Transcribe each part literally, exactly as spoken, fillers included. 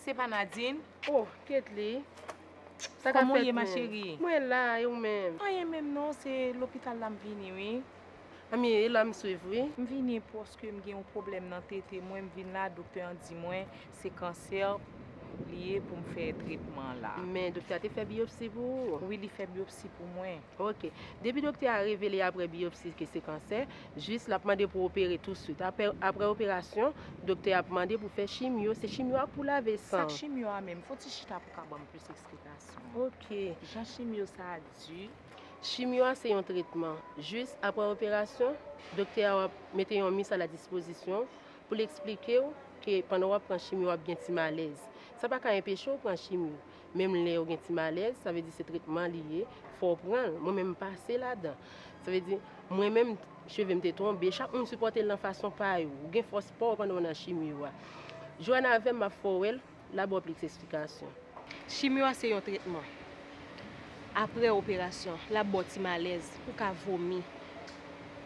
Se pa Nadine? Oh, Ketly. Sa k ap Kòman w fèt ye, ma menm? Chérie? Mwen la, e ou menm? Anyen menm non, se lopital la m vini, wi. Ami, e la m swiv, wi. M vini paske m gen yon pwoblèm nan tete mwen, m vin la, doktè an di mwen se kansè li ye pou m fè tretman la. Men doktè a te fè biyopsi pou ou. Wi, li fè biyopsi pou mwen. Ok. Depi doktè a revele apre biyopsi ke se kansè, jis l ap mande pou opere touswit. Apre, apre operasyon, doktè a ap mande pou fè chimyo. Se chimyo a pou lave san. Sak chimyo a menm, fò ti chita pou ka ban m plis eksplikasyon. Ok. Jan chimyo sa a di. Chimyo a se yon tretman. Jis apre operasyon, doktè a ap mete yon mis a la dispozisyon pou l eksplike w ke pandan w ap pran chimyo w ap gen ti malèz. Sa pa ka enpeche w pran chimyo. Menm lè w gen ti malèz, sa vle di se tretman li ye, fò w pran l. Mwen menm m pase ladan. Sa vle di, mwen menm, cheve m te tonbe, chak moun sipòte l nan fason pa yo. Ou gen fòs pa w pandan w nan chimyo a. Jwenn avè m, m ap fè w wè l, l ap ba w plis eksplikasyon. Chimyo a se yon tretman. Apre operasyon, l ap ba w ti malèz, ou ka vomi.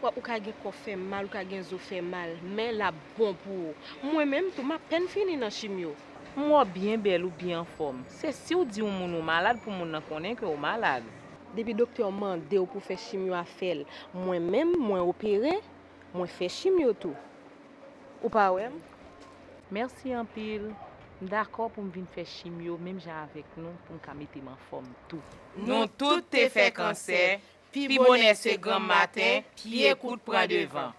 W ap, ou ka gen kò fè mal, ou ka gen zo fè mal, men l ap bon pou ou. Mwen menm tou, m apèn fini nan chimyo. M wè w byen bèl, ou byen anfòm. Se si w di yon moun ou malad pou moun nan konnen ke w malad. Depi doktè w mande w pou fè chimyo a, fè l. Mwen menm, mwen opere, mwen fè chimyo tou. Ou pa wè m? Mèsi anpil. M dakò pou m vin fè chimyo menm jan avèk nou pou m ka mete m anfòm tou. Nou tout te fè kansè, pi bonè se granm maten, pye kout pran devan.